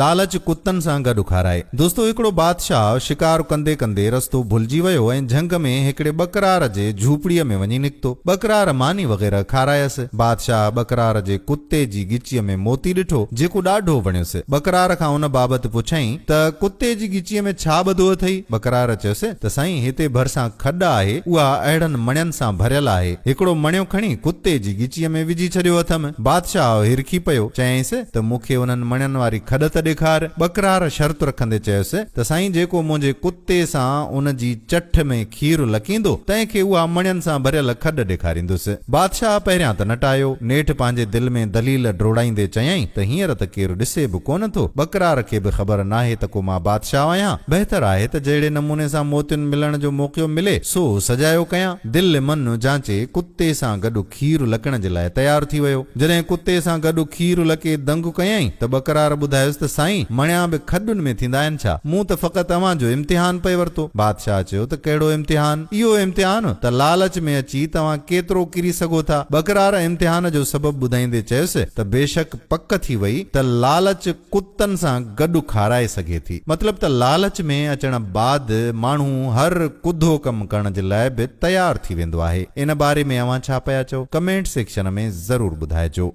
لالچ ڪتن سان گڏ کارائي. دوستو هڪڙو بادشاهه شڪار ڪندي ڪندي رستو ڀلجي ويو ۽ جهنگ ۾ هڪڙي ٻڪرار جي جهوپڙيء ۾ وڃي نڪتو. ٻڪرار ماني وغيره کارايس. بادشاهه ٻڪرار جي ڪتي جي ڳچيء ۾ موتي ڏٺو، جيڪو ڏاڍو وڻيس. ٻڪرار کان ان بابت پڇيائين ته ڪتي جي ڳچيء ۾ ڇا ٻڌو اٿئي؟ ٻڪرار چيس ته سائين هتي ڀرسان کڏ آهي، اها اهڙن مڻين سان ڀريل آهي. هڪڙو مڻيو کڻي ڪتي جي ڳچيء ۾ وجهي ڇڏيو اٿم. بادشاهه هرکي پيو. چيائينس ته مون کي انهن مڻين واري کڏ ته ڏيکار. ٻڪرار شرط رکندي چيس ته سائين جيڪو منهنجي ڪتي سان ان جي چٺ ۾ کير لڪيندو، تنهن کي اها مڻين سان ڀريل کڏ ڏيکاريندس. بادشاهه پهريان ته نٽايو، نيٺ پنهنجي دل ۾ دليل ڊوڙائيندي چيائين ته هينئر ته ڪير ڏسي به ڪونه ٿو، ٻڪرار کي به خبر ناهي ته ڪو مان بادشاهه آهيان. بهتر آهي ته جهڙي نموني سان موتين ملڻ جو موقعو ملي، سو سجايو ڪيان. دل من جانچي ڪتي سان گڏ کير لڪڻ جي لاء تيار ٿي ويو. جڏهن ڪتي سان گڏ کير لڪي دنگ ڪيائين ته ٻڪرار ٻڌايس ته سائين مڻيا به کڏن ۾ ٿيندا آهن ڇا؟ مون ته فقط اوهان جو امتحان پئي ورتو. بادشاهه چيو ته ڪهڙو امتحان؟ اهو امتحان ته لالچ ۾ اچي توهان ڪيترو ڪري سگهو ٿا. ٻڪرار امتحان جو سبب ٻڌائيندي چيس ته بيشڪ پڪ ٿي وئي ته لالچ ڪتن سان گڏ کارائي سگهي ٿي. مطلب ته لالچ ۾ اچڻ بعد ماڻهو هر ڪڌو ڪم ڪرڻ جي لاء به تيار ٿي ويندو آهي. ان باري ۾ اوهان ڇا پيا چئو؟ ڪمينٽ سيڪشن ۾ ضرور ٻڌائجو.